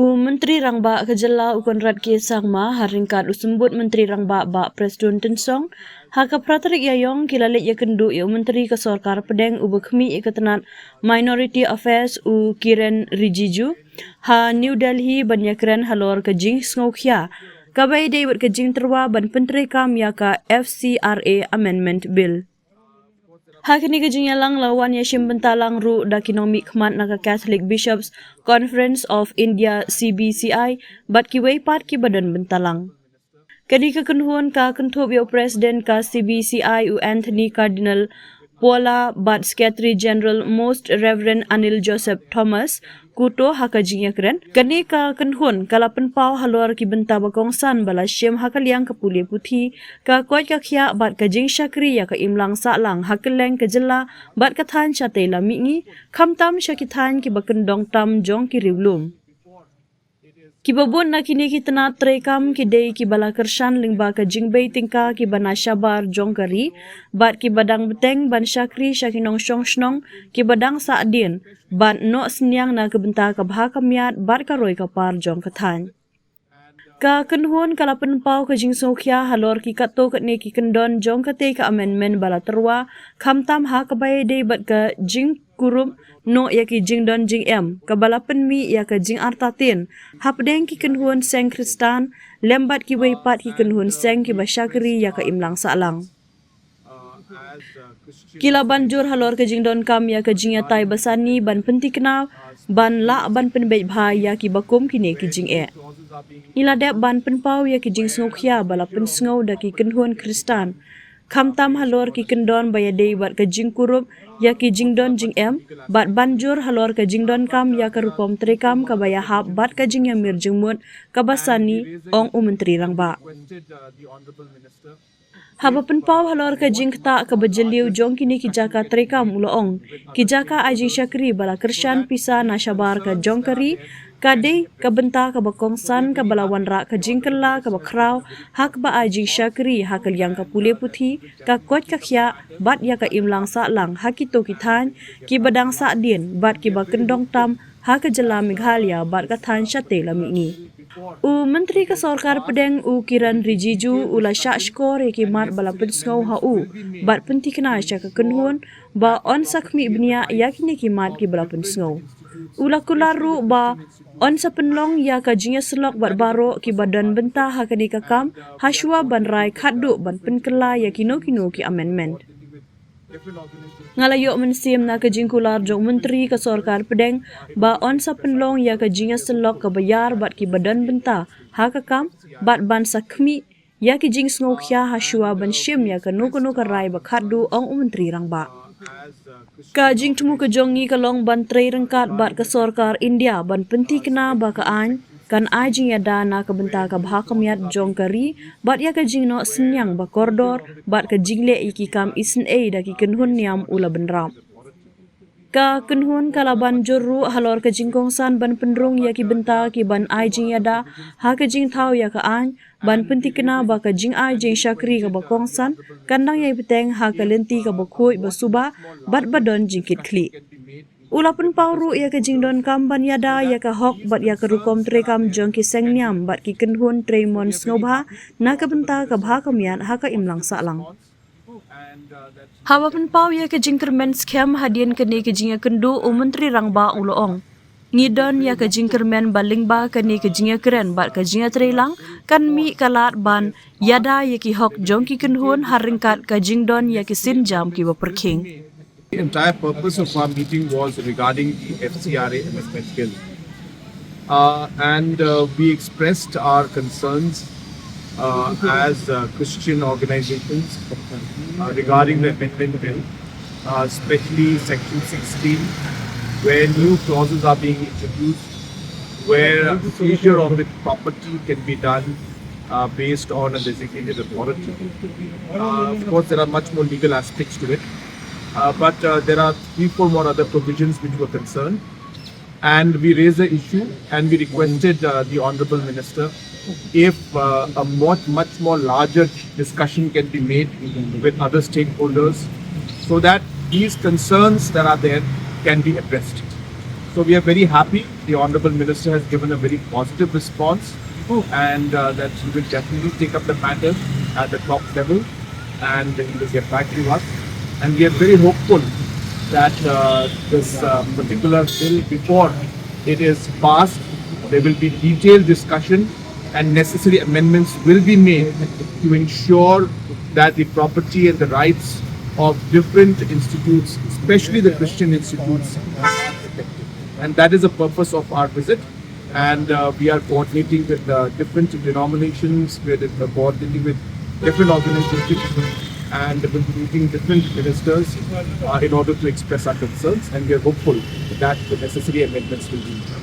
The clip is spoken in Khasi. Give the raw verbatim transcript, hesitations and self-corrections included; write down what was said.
U Myntri Rangbah ka jylla u Conrad K Sangma ha ryngkat u Symbud Myntri Rangbah Bah Prestone Tynsong, ha ka phra tarik Ïaiong ki la leit ïakynduh ïa u Myntri ka Sorkar Pdeng uba khmih ïa ka tnat Minority Affairs u Kiren Rijiju ha New Delhi ban ïakren halor ka jingsngewkhia kaba ïadei bad ka jingtyrwa ban pyntreikam ïa ka F C R A Amendment Bill. Ha kane ka jingïalang la wan ïashim bynta lang ruh da ki nongmihkhmat na ka Catholic Bishops Conference of India, C B C I, bad kiwei pat kiba don bynta lang. Kane ka kynhun ka kynthup ïa u President ka C B C I u Anthony Cardinal Poola bad Secretary General Most Reverend Anil Joseph Thomas Kuto ha ka jingïakren. Kane ka kynhun ka la pynpaw halor ki bynta ba kongsan ba la shim ha ka liang ka pule puthi, ka koit ka khiah bad ka jingshakri ïa ka imlang sahlang ha kylleng ka jylla bad ka thaiñ shatei la mihngi, khamtam sha ki thaiñ kiba kyndong tam jong ki riewlum. Kiba bun na kine ki tnat treikam ki dei kiba la kyrshan lyngba ka jingbei tyngka kiba na shabar jong ka ri bad kiba dang bteng ban shakri sha ki nongshong shnong kiba dang sahdien bad noh synñiang na ka bynta ka bha ka miat bad ka roi ka par jong ka thaiñ. Ka kynhun ka la pynpaw ka jingsngewkhia halor ki katto katne ki kyndon jong katei ka amendment ba la tyrwa, khamtam ha kaba ïadei bad ka jingkurup noh ïa ki jingdon jingem kaba la pynmih ïa ka jingartatien hapdeng ki kynhun seng Khristan lem bad kiwei pat ki kynhun seng kiba shakri ïa ka imlang sahlang. Ki la ban jur halor ka jingdonkam ïa ka jingïatai basani ban pynthikna ban lah ban pynbeit bha ïa kiba kum kine ki jingeh. Ngi la dep ban pynpaw ïa ki jingsngewkhia ba la pynsngew da ki kynhun Khristan, khamtam halor ki kyndon ba ïadei bad ka jingkurup ïa ki jingdon jingem bad ban jur halor ka jingdonkam ïa ka rukom treikam kaba ïahap bad ka jingïamir jingmut kaba sani, ong u Myntri Rangbah. Haba pynpaw halor ka jingktah kaba jylliew jong kine ki jaka treikam u la ong, ki jaka ai jingshakri ba la kyrshan pisa na shabar ka jong ka ri ka dei ka bynta kaba kongsan kaba la wanrah ka jingkylla kaba khraw ha kaba ai jingshakri ha ka liang ka pule puthi, ka koit ka khiah bad ïa ka imlang sahlang ha kito ki thaiñ kiba dang sahdien bad kiba kyndong tam ha ka jylla Meghalaya bad ka thaiñ shatei la mihngi. U Myntri ka Sorkar Pdeng u Kiren Rijiju u la shah shkor ïa ki mat ba la pynsngew ha u bad pynthikna sha ka kynhun ba yn sa khmih bniah ïa kine ki mat kiba la pynsngew. U la kular ruh ba yn sa pynlong ïa ka jingïasyllok bad baroh kiba don bynta ha kane ka kam ha shuwa ban rai khatduh ban pynkylla ïa kino kino ki amendment. Nga la ïoh mynsiem na ka jingkular jong u Myntri ka Sorkar Pdeng ba yn sa pynlong ïa ka jingïasyllok kaba ïar bad kiba don bynta ha ka kam bad ban sa khmih ïa ki jingsngewkhia ha shuwa ban shim ïa kano kano ka rai ba khatduh, ong u Myntri Rangbah. Ka jingthmu ka jong ngi ka long ban trei ryngkat bad ka Sorkar India ban pynthikna ba ka aiñ kan ai jingïada na ka bynta ka bha ka miat jong ka ri bad ïa ka jingnoh synñiang ba kordor bad ka jingleh ïa ki kam isynei da ki kynhun niam, u la bynrap. Ka kynhun ka la ban jur ruh halor ka jingkongsan ban pynrung ïa ki bynta ki ban ai jingïada ha ka jingthaw ïa ka aiñ ban pynthikna ba ka jingai jingshakri kaba kongsan kan dang ïai bteng ha ka lynti kaba khuid ba suba bad ba don jingkitkhlieh. U la pynpaw ruh ïa ka jingdonkam ban ïada ïa ka hok bad ïa ka rukom treikam jong ki seng niam bad ki kynhun trei mon sngewbha na ka bynta ka bha ka miat ha ka imlang sahlang. Haba pynpaw ïa ka jingkyrmen skhem hadien kane ka jingïakynduh, u Myntri Rangbah u la ong, ngi don ïa ka jingkyrmen ba lyngba kane ka jingïakren bad ka jingïatreilang kan mih ka lad ban ïada ïa ki hok jong ki kynhun ha ryngkat ka jingdon ïa ki sienjam kiba pyrkhing. The entire purpose of our meeting was regarding the F C R A Amendment Bill. Uh, and uh, we expressed our concerns uh, as uh, Christian organizations uh, regarding the Amendment Bill, uh, especially Section sixteen, where new clauses are being introduced, where seizure of the property can be done uh, based on a designated authority. Uh, of course, there are much more legal aspects to it, uh, but uh, there are three, four more other provisions which were concerned. And we raised the issue and we requested uh, the Honorable Minister if uh, a much, much more larger discussion can be made with other stakeholders so that these concerns that are there can be addressed. So we are very happy. The Honorable Minister has given a very positive response, and uh, that he will definitely take up the matter at the top level, and he will get back to us. And we are very hopeful that uh, this uh, particular bill, before it is passed, there will be detailed discussion and necessary amendments will be made to ensure that the property and the rights of different institutes, especially the Christian institutes, are protected. And that is the purpose of our visit. And uh, we are coordinating with uh, different denominations, we are uh, coordinating with different organizations, and we're meeting different ministers uh, in order to express our concerns. And we are hopeful that the necessary amendments will be made.